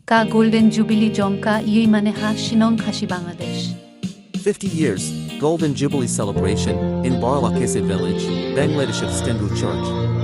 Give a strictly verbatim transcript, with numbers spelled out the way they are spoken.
Ka Golden Jubilee jong ka ïa mane ha shnong Khasi Bangladesh. Fifty years Golden Jubilee celebration in Barla Kese village, Bangladesh Extended Church.